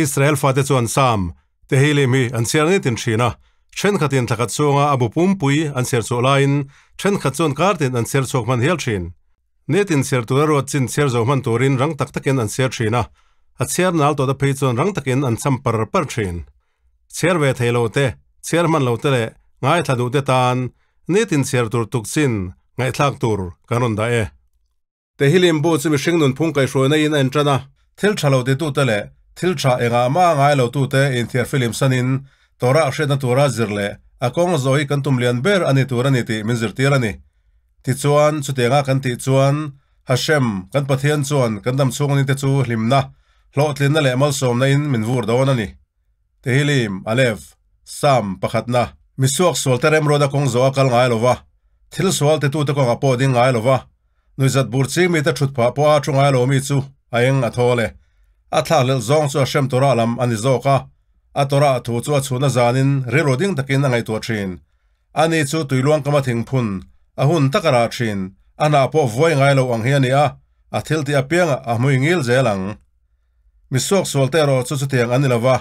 Israel fate chuan Sam, Tehillim hi an chhiar nitin thin a, thenkhatin thlakhat chhunga a bu pumpui an chhiar chhuah laiin thenkhat chuan kartin an chhiar chhuak hman hial thin. Nitin chhiar tura ruat chin chhiar zo hman turin rang tak takin an chhiar thin a, a chhiar nal tawhte phei chuan rang takin an cham par par thin. Chhiar ve thei lo te, chhiar hman lo te leh ngaithla duh te tan nitin chhiar tur tuk chin ngaihthlak tur kan rawn dah e. Tehillim bu chu mihring nunphung kaihhruaina in a inṭan a, thil ṭha lo titute leh thil ṭha engah mah a ngai lotute inthiar filim sanin Torah hriatna tura zir leh a kawng zawh hi kan tum lian ber a ni tur a ni tih min zirtir a ni. Tichuan, chutianga kan tih chuan Hashem, kan Pathian chuan kan dam chhung nite chu hlimna, hlawhtlinna leh malsawmna in min vur dawn a ni. Tehillim, Aleph, Sam, pakhatna. Misuak sualte remruatna kawng zawh a kal ngai lo va, thil sual titute kawngah pawh ding ngai lo va, Nuihzat bur ching mite thut phah pawha thu ngai lo mi chu a eng a thawl e. A thlakhlelh zawng chu a hrem Torah lam a ni zawk a, a Torah thu chu a chhunna zanin rilru ding takin a ngaihtuah thin. Ani chu tuiluang kama thingphun, a hun taka rah thin, a hnah pawh vuai ngai lo ang hi a ni a, a thil tih apiangah a hmui ngil zel ang. Mi suaksualte erawh chu chutiang an ni lo va,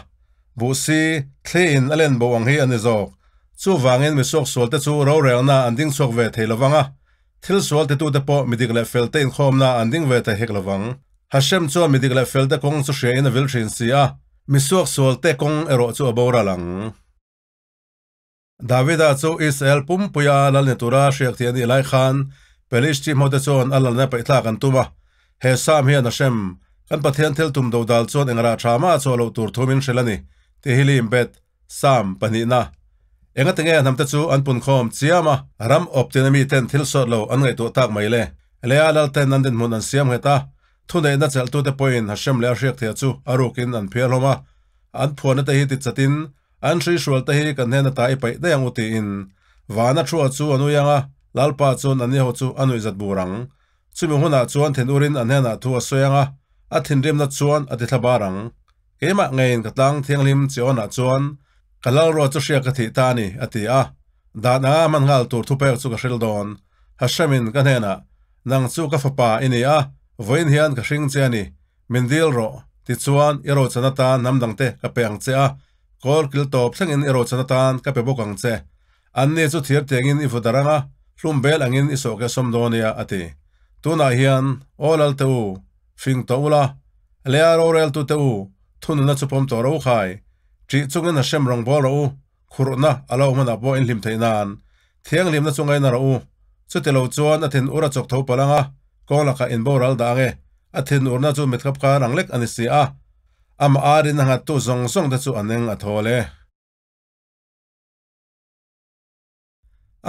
buhsi, thli in a len bo ang hi a ni zawk. Chuvangin mi suaksualte chu rorelna an ding chhuak ve thei lo vang a, thil sual titute pawh mi dik leh felte inkhawmna an ding ve thei hek lo vang. Hashem chuan mi dik leh felte kawng chu hria in a vil thin si a, mi suaksualte kawng erawh chu a boral ang. Davida chu Israel pumpuia lal ni tura hriak thih a nih lai khan Pelishti hmawte chuan a lalna paihthlak an tum a. He Sam hian a hrem, Kan Pathian thil tum dodal chuan engrah tha mah a chhuah loh tur thu min hrilh a ni, Tehillim Bet, Sam, pahnihna. Engatinge hnamte chu an punkhawm chiam a, ram awp tina miten thil sawt lo an ngaihtuah tak mai le? Lea lalten an dinhmun an siam nghet a, thuneihna chelhtute pawhin Hashem leh a hriak thei chu a rukin an phiar hlawm a, an phuahna te hi tichatin An hruihrual te hi kan hnen ata i paih daih ang u tiin Vana thua chu a nui ang a, Lalpa chuan a niho chu a nuihzat bur ang. Chumi hunah chuan thinurin a hnenah thu a sawi ang a, a thinrimna chuan a tithla bar ang. Keimah ngeiin ka tlang thianghlim Chiawnah chuan ka lalrua chu hria ka thih ta a ni, a ti a. Dan anga hman nghal tur thupek chu ka hril dawn. Hashemin ka hnenah, Nang chu ka fapa i ni a, vawiin hian ka hring che a ni. Min dil rawh, tichuan i rochan atan hnam dangte ka pe ang che a, kawl kil tawp thlengin i rochan atan ka pe bawk ang che. Anni chu thir tiangin i vu dar ang a, hlum bel angin i sawhke sawm dawn nia, a ti. Tunah hian, Aw Lalte u, fing tawh ula, lea roreltute u, thununa chu pawm tawh ro khai. Ṭih chungin Hashem rawngbâwl rawh u, khurhna a lo hmanah pawh inhlim theih nan thianghlimna chu ngaina rawh u. Chutilo chuan a thin ur a chawk tho palh ang a, kawng lakah in boral dah ang e. A thin urna chu mitkhap kar ang lek a ni si a, amah arin a nghattu zawng zawng te chu a neng a thawl e.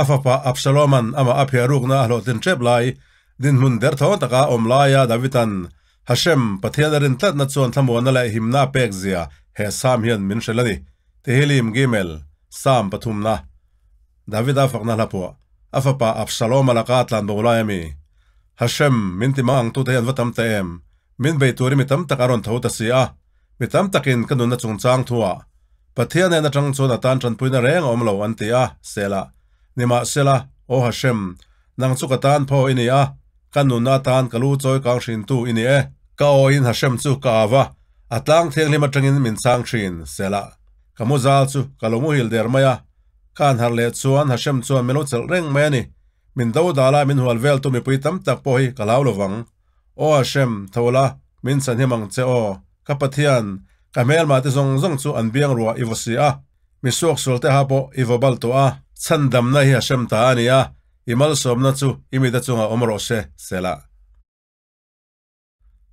A fapa Absaloma'n amah a phiah rukna a hlawhtlin ṭep lai, dinhmun derthawng taka a awm laia Davida'n Hashem, Pathian a rin tlatna chuan thlamuanna leh himna a pek zia he Sam hian min hrilh a ni. Tehillim Gimel, Sam pathumna. Davida fakna hla phuah, a fapa Absaloma laka a tlan bo lai a mi. Hashem, min ti mang ang tute hi an va tam ta em? Min bei turin mi tam tak a rawn tho ta si a. Mi tam takin ka nunna chungchang thuah Pathian nen atang chuan a tan tanpuina reng a awm lo an ti a, Sela. Nimahsela, Aw Hashem, nang chu ka tan phaw i ni a, ka nunna atan ka lu chawi kang hrintu i ni e. Ka awiin Hashem chu ka au a, a tlang thianghlim atangin min chhang thin, Sela. Ka mu zal chu ka lo muhil der mai a, ka han harh leh chuan Hashem chuan min lo chelh reng mai a ni. Min do dala min hual veltu mipui tam tak pawh hi ka hlau lovang. Aw Hashem, tho la, min chhanhim ang che aw. Ka Pathian, ka hmelmah te zawng zawng chu an biang ruah i vaw si a, mi suaksual te ha pawh i vaw bal tawh a. Chhandamna hi Hashem ta a ni a, i malsawmna chu i mite chungah awm rawh se, Selah.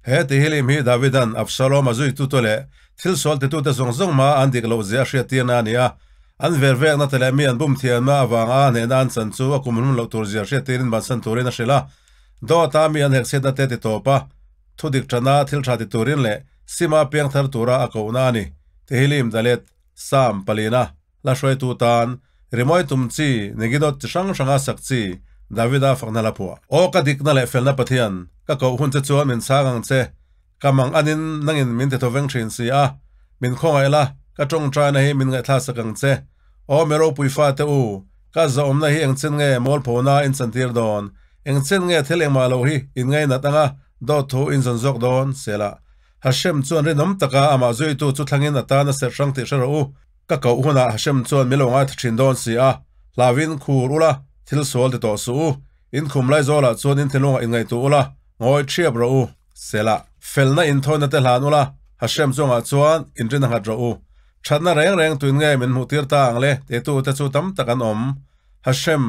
He Tehillim hi Davida'n Absalom a zuitute leh thil sual titute zawng zawng hmaa an dik loh zia a hriattirna a ni a. An vervekna te leh mi an bum thiamna avanga hnehna an chan chu a kum hlum loh tur zia hriattirin bansan turin a hrilh a. Dawta mi an hekchhiatna te ti tawp a, thu dik tana thil tha ti turin leh sima piang thar tura a kohna a ni. Tehillim Dalet, Sam, palina, la hruaitu tan, rimawi tum chi, Negidot chi hrang hranga sak chi, Davida fakna la phuah. Aw ka dikna leh felna Pathian, ka koh hun che chuan min chhang ang che, ka mang anin nangin min ti thoveng thin si a, min khawngaih la, ka tawngtaina hi min ngaihthlak sak ang che. Aw mi ropui fate u, ka zahawmna hi engchen nge mawlphona in chantir dawn? Engchen nge thil engmah lo hi in ngainat anga dawt thu in zawn zawk dawn? Sela. Hashem chuan rinawm taka amah zuitu chu thlangin a tan a serh hrang tih hre rawh u. Ka koh hunah Hashem chuan min lo ngaithla thin dawn si a, hlauin khur ula, thil sual ti tawh suh u. In khum lai zawlah chuan in thinlungah inngaihtuah ula, ngawi thiap rawh u. Selah. Felna inthawina te hlan ula, Hashem chungah chuan inrin a nghat rawh u. Thatna reng reng tuin nge min hmuh tir ta ang le teitu te chu tam tak an awm. Hashem,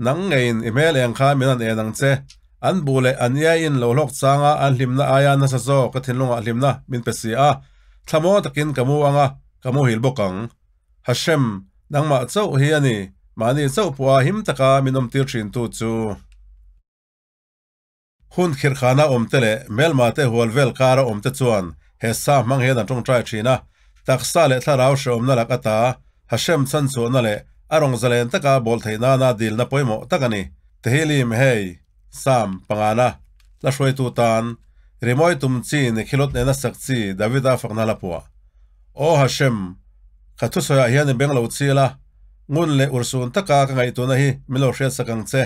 nang ngeiin i hmel eng kha min an en ang che. An buh leh an iaiin lo hlawk changa an hlimna aia nasa zawk ka thinlungah hlimna min pe si a, thlamaw takin ka mu ang a, ka muhil bawk ang. Hashem, nangmah chauh hi a ni, mahni chauh pawha him taka min awmtir thintu chu. Hun khirhkhana awmte leh hmelmate hual vel kara awmte chuan he sa hmang hian an tawngtai thin a, taksa leh thlarau hrehawmna lak ata Hashem chhanchhuahna leh a rawng zalen taka bawl theih nana dilna pawimawh tak a ni. Tehillim hei, Psalm pangana, hla hruaitu tan, rimawi tum chi Nekhilot nena sak chi Davida fakna hla puah. Aw Hashem, ka thusawiah hian i beng lo chil a, ngun leh urhsun taka ka ngaihtuahna hi min lo hriatsak ang che.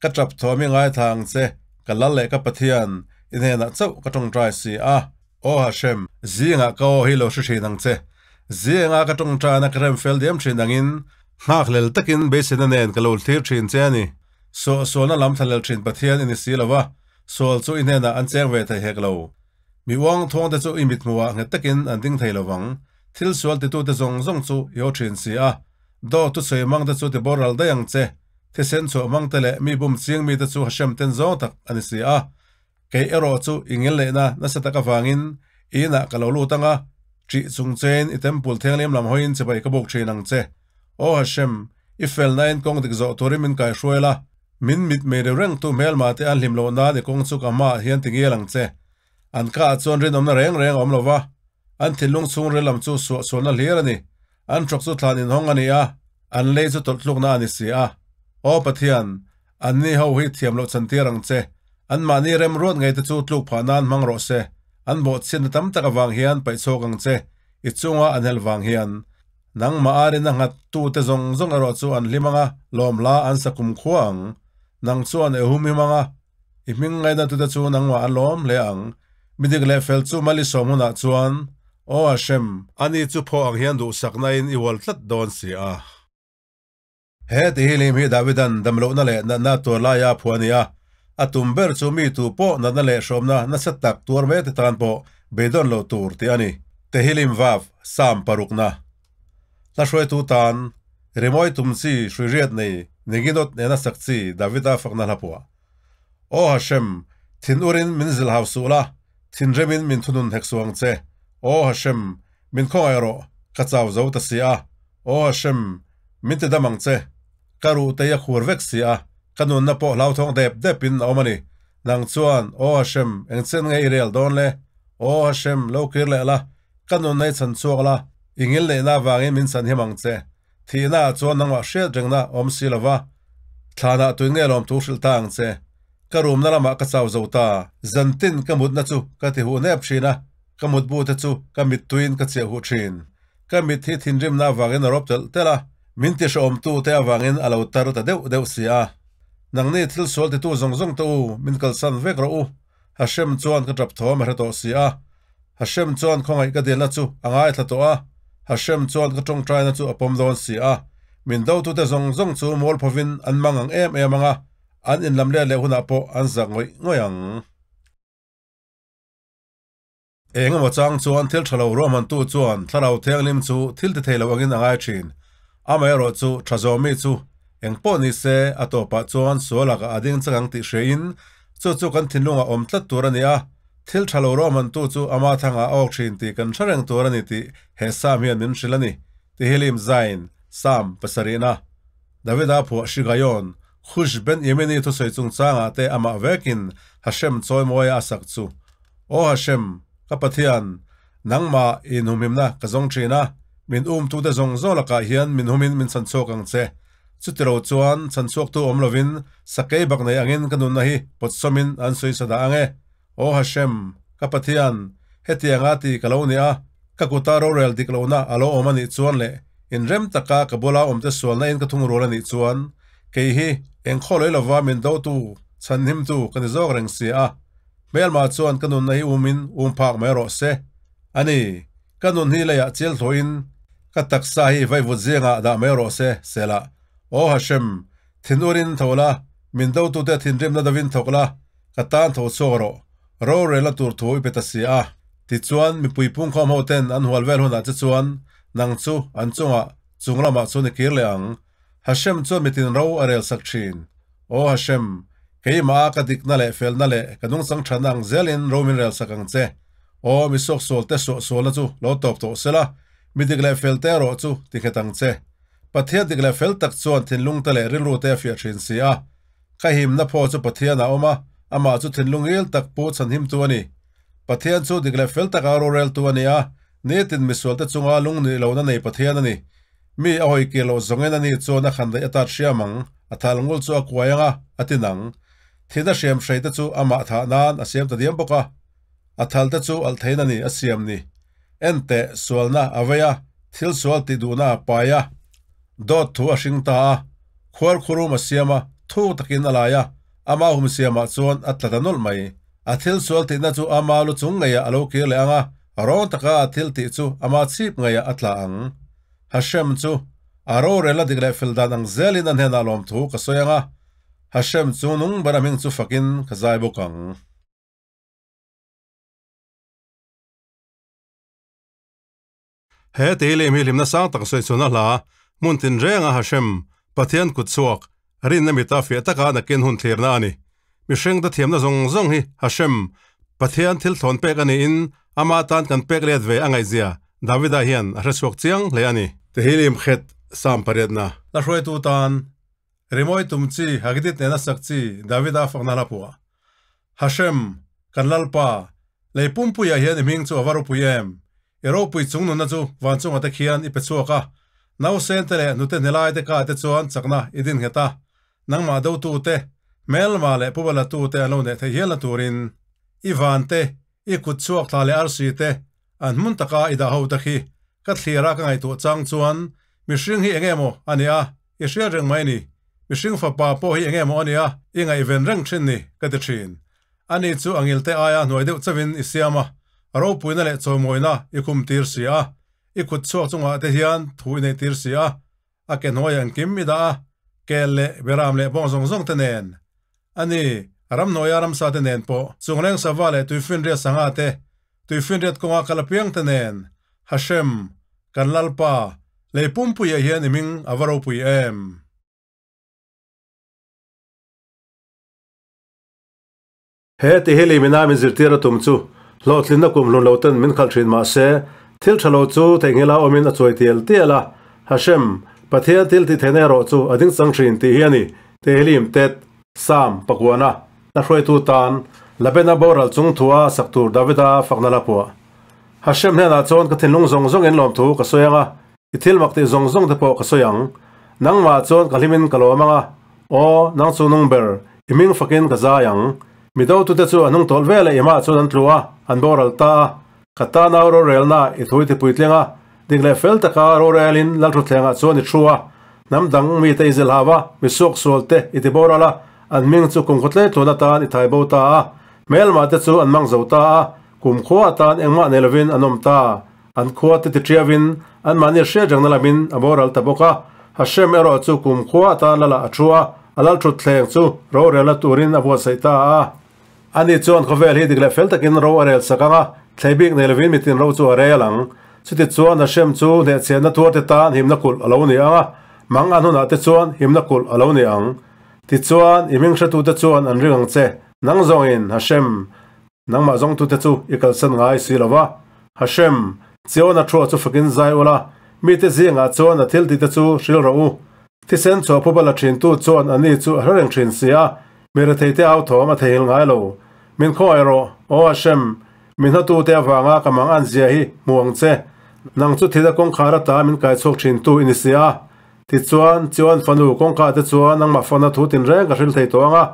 Ka tap thuam i ngaithla ang che, ka lal leh ka Pathian, i hnenah chauh ka tawngtai si a. Aw Hashem, zingah ka aw hi lo hre thin ang che. Zinga ka tawngtaina ka rem fel diam thin angin, nghakhlel takin beiseina nen ka lo thlir thin che a ni. Suahsualna lam thlalel thin Pathian i ni si lo va, sual chu i hnenah an cheng ve thei hek lo. Mi uang thawngte chu i mithmuhah nghet takin an ding thei lo vang. Thil sual titute zawng zawng chu i aw thin si a. Dawt thusawi mangte chu ti boral daih ang che. Thisen chhuah hmangte leh mi bum ching mite chu Hashem ten zawng tak a ni si a. Kei erawh chu i ngil neihna nasa tak avangin i inah ka lo lut ang a, ṭih chung chein i temple thianghlim lam hawiin chibai ka buk ṭhin ang che. Aw Hashem, i felnain kawng dik zawh turin min kaihruai la, min mit mei reu rengtu hmelma te an hlim loh nan i kawng chu ka hmaah hian ti ngel ang che. An kaah chuan rinawmna reng reng a awm lo va, an thinlung chhungril lam chu suahsualna hlir a ni. An hrawk chu thlan inhawng a ni a, an lei chu tawlhtlukna a ni si a. Aw Pathian, anni ho hi thiam loh chantir ang che. Anmahni remruat ngei te chu tluk phah nan hmang rawh se. An bawhchhiatna tam tak avang hian paih chhuak ang che, i chunga an helh vang hian. Nangmah a rin a nghat tute zawng zawng erawh chu an hlim ang a, lawm hla an sa kumkhua ang. Nang chuan i hum him ang a, I hming ngaihna tute chu nangmah an lawm hle ang. Mi dik leh fel chu Mali sawm hunah chuan, Aw Hashem! Ani chu phaw ang hian duhsakna in i hual tlat dawn si a. He Tehillim hi Davidan damlohna leh natna tuar laia a phuah a ni a. A tum ber chu mi tu pawh natna leh hrawmna nasa tak tuar mek te tan pawh beidawn lo tur tih a ni. Tehillim Vav, Psalm parukna. Hla hruaitu tan, rimawi tum chi hrui riat nei Neginot nena sak chi Davida fakna hla puah. Aw Hashem, thin urin min zilh hau suh la, thin remin min thunun hek suh ang che. Aw Hashem, min khawngaih rawh, ka chau zo ta si a. Aw Hashem, min ti dam ang che. Ka ruh tei a khur vek si a, ka nunna pawh hlauthawng dep depin a awm a ni. Nang chuan, Aw Hashem, engchen nge i rel dawn le? Aw Hashem, lo kir leh la, Ka nun ei chhan chhuak la, i ngil neihna avangin min chhan him ang che. Thihna ah chuan nangmah hriat rengna awm si lo va, thlanah tui nge lawm thu hrilh ta ang che. Ka rumna lamah ka chau zo ta. Zantin ka mutna chu ka ti huh nep thin a, ka mutbu te chu ka mittuiin ka chiah huh thin. Ka mit hi thinrimna avangin a rawp telh telh a, min ti hrehawmtu te avangin a lo tar ta deuh deuh si a. Nangni thil sual titu zawng zawng te u, min kalsan vek rawh u. Hashem chuan ka tap thawm a hre tawh si a. Hashem chuan khawngaih ka dilna chu a ngaithla tawh a, Hashem chuan ka tawngtaina chu a pawm dawn si a. Min dotute zawng zawng chu mualphovin an mang ang em em ang a, an inlam let leh hunah pawh an zak ngawih ngawih ang. Eng emaw chang chuan thil tha lo ruahmantu chuan Thlarau Thianghlim chu thil ti thei lo angin a ngai thin. Amaherawh chu tha zawmi chu eng pawh ni se a tawpah chuan sual lakah a ding chak ang tih hriain chu chu kan thinlungah awm tlat tur a ni a, thil tha lo ruahmantu chu ama thangah a awk thin tih kan hre reng tur a ni tih he Psalm hian min hrilh a ni. Tehillim Zain, Psalm pasarihna. Davida phuah Shigayon, Khush ben Yemeni thusawi chungchangah te amah vekin Hashem chawimawi a sak chu. Aw Hashem, ka Pathian, nangmah i inhumhimna ka zawng thin a, min umtute zawng zawng lakah hian min humin min chhanchhuak ang che. Chutilo chuan chhanchhuaktu awm lovin sakei bak nei angin ka nunna hi pawtsawmin an sawi sa dah ang e. Aw Hashem, ka Pathian, hetianga ti ka lo ni a, ka kuta rorel dik lohna a lo awm a nih chuan leh inrem taka ka bula awmte sualna in ka thungrul a nih chuan, kei hi engkhaw lei lova min dotu, chhanhimtu ka ni zawk reng si a. Hmelma chuan ka nunna hi umin um phak mai rawh se. A ni, ka nun hi leiah chil thlawhin ka taksa hi vaivut zingah dah mai rawh se, Selah. Aw Hashem, thin urin tho la, min dotute thinrimna dovin thawk la, ka tan tho chhuak rawh, rorelna tur thu i pe ta si a. Tichuan, mipui pungkhawm ho ten an hual vel hunah che chuan nang chu an chungah chung lamah chuan i kir leh ang. Hashem chuan mitin ro a rel sak thin. Aw Hashem, keimah a ka dikna leh felna leh ka nungchang thatna ang zelin ro min rel sak ang che. Aw mi suaksual te suahsualna chu lo tawp tawh sela, mi dik leh fel te erawh chu ti nghet ang che. Pathian dik leh fel tak chuan thinlung te leh rilru te a fiah thin si a. Ka himna phaw chu Pathian a awm a, amah chu thinlung ngil tak pu chhanhimtu a ni. Pathian chu dik leh fel taka roreltu a ni a, nitin misualte chunga lungnih lohna nei Pathian a ni. Mi a hawi kir loh zawngin ani chuan a khan daih a tat hriam ang, a thal ngul chu a kuai ang a, a tin ang. Thina hriam hreite chu amah thah nan a siam ta diam bawk a, a thal te chu alh theiin a ni a siam ni. Enteh, sualna a vei a, thil sual tih duhna a pai a, dawt thu a hring ta a, khuar khurum a siam a, thuk takin a lai a, ama hum siamah chuan a tla ta nawlh mai. A thil sual tihna chu ama lu chung ngeiah a lo kir leh ang a, rawng taka a thil tih chu ama chhip ngeiah a tla ang. Hashem chu a rorel a dik leh fel dan ang zelin a hnenah lawmthu ka sawi ang a, Hashem chu nung ber a hming chu fakin ka zai bawk ang. He Tehillim hi hlimna sang tak sawi chhun a hla, hmun tinrenga Hashem, Pathian kut chhuak, rinna mita fiah taka nakin hun thlirna a ni. Mihringte thiamna zawng zawng hi Hashem, Pathian thil thlawn pek a niin ama tan kan pek let ve a ngaihzia Davida hian a hrechhuak chiang hle a ni. Tehillim khet Psalm pariatna. La hruaitu tan, rimawi tum chi Hagidit nena sak chi Davida fakna hla phuah. Hashem, kan Lalpa, lei pumpuiah hian i hming chu a va ropui em? I ropui chung nunna chu van chungah te khian i pe chhuak a, nausen te leh hnute hnelai te kah te chuan chakna i din nghet a, nangmah dotu te, hmelma leh pubala tu te an lo neih theih hialna turin i van te, i kut chhuak thla leh arsi te an hmun taka i dah ho te khi ka thlir a ka ngaihtuah chang chuan mihring hi enge maw a nia i hriat reng mai ni. Mihring fapa pawh hi enge maw a nia i ngaihven reng thin ni ka ti thin. Ani chu a ngilte aia hnuai deuh chauhin i siam a, a ropuina leh chawimawina i khum tir si a, i kut chhuak chungah te hian thu i neih tir si a, a ke hnuaiah engkim i dah a, kel leh beram leh bawng zawng zawng te nen. Ani, ramhnuaia ramsa te nen pawh, chungleng sava leh tuifinriat sangha te, tuifinriat kawnga kal apiang te nen, Hashem, kan Lalpa, lei pumpuiah hian i hming a va ropui em? He ti hi limina min zirtir a tum chu hlawhtlinna kum hlun lo ten min khalh thin mah se, thil tha lo chu theihnghilh a awmin a chuai tial tial a, Hashem, Pathian thil tih theihna erawh chu a ding chang thin tih hi a ni. Tehillim Tet, Psalm, Pakuana, hla hruaitu tan, Labena boral chung thua sak tur Davida fakna hla phuah. Hashem hnenah chuan ka thinlung zawng zawngin lawmthu ka sawi ang a, i thil mak tih zawng zawng te pawh ka sawi ang. Nangmah chuan ka hlimin ka lawm ang a, aw, nang chu nung ber, i hming fakin ka zai ang. Mi dotute chu a hnung tawlh vel e imah chuan an tlu a, an boral ta a. Ka tana rorelna i thu i tipuitling a, dik leh fel taka rorelin Lalthutthlengah chuan i thu a. Hnam dang mite i zilhau a, mi suaksual te i tiboral a, an hming chu kum khawtlei tluan atan i thai bo ta a. Hmelmah te chu an mang zo ta a, Kum khua atan engmah nei lovin an awm ta. An khua te tiṭiavin anmahni hriat rengna lamin a boral ta bawk a. Hashem erawh chu kum khua atan lala a thu a, a lalthut thleng chu rorelna turin a buatsaih ta a. Ani chuan khawvel hi dik leh fel takin ro a rel sak ang a, thlei bik nei lovin mitin ro chu a rel ang. Chuti chuan Hashem chu hnehchhiatna tuarte tan himna kulh a lo ni ang a, mang an hunah te chuan himna kulh a lo ni ang. Tichuan, i hming hretute chuan an ring ang che, nang zawngin Hashem, Nangmah zawngtute chu i kalsan ngai si lo va. Hashem, Chiona thua chu fakin zai ula, mite zingah chuan a thil tihte chu hril rawh u. Thisen chhuah phuba la thintu chuan a ni chu a hre reng thin si a, mi retheite au thawm a theihil ngai lo. Min khawngaih rawh, Aw Hashem, mi hnatute avanga ka mang an zia hi hmu ang che. Nang chu thil a kawngkhar ata min kaichhuak thintu i ni si a. Tichuan, Chion fanu kawngka te chuan nangmah fana thu tinreng ka hril thei tawh ang a,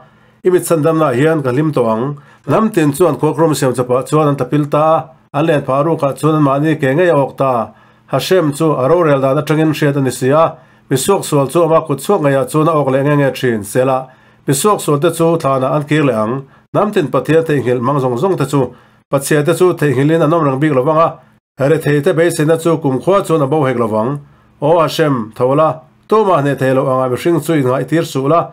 i mit chhandamnaah hian ka hlim tawh ang. Hnam tin chuan khuakrum siam chawpah chuan an tapil ta a, an len phah rukah chuan anmahni ke ngei a awk ta. Hashem chu a rorel dan atangin hriat a ni si a, mi suaksual chu ama kut chhuak ngeiah chuan a awk leh nge nge thin. Selah, mi suaksual te chu thlanah an kir leh ang. Hnam tin Pathian theihnghilh hmang zawng zawng te chu Pathian te chu theihnghilhin an awm reng bik lovang a, retheite beiseina chu kumkhua chuan a bo hek lovang. Aw Hashem, tho la, tumah hneh thei loh anga mihring chu inngaihtir suh la,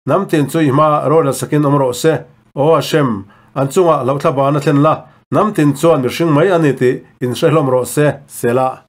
hnam tin chu i hmaah rawt la sakin awm rawh se. Aw Hashem, an chungah hlauhthlabana thlen la, hnam tin chuan mihring mai a ni tih inhre hlawm rawh se, Selah.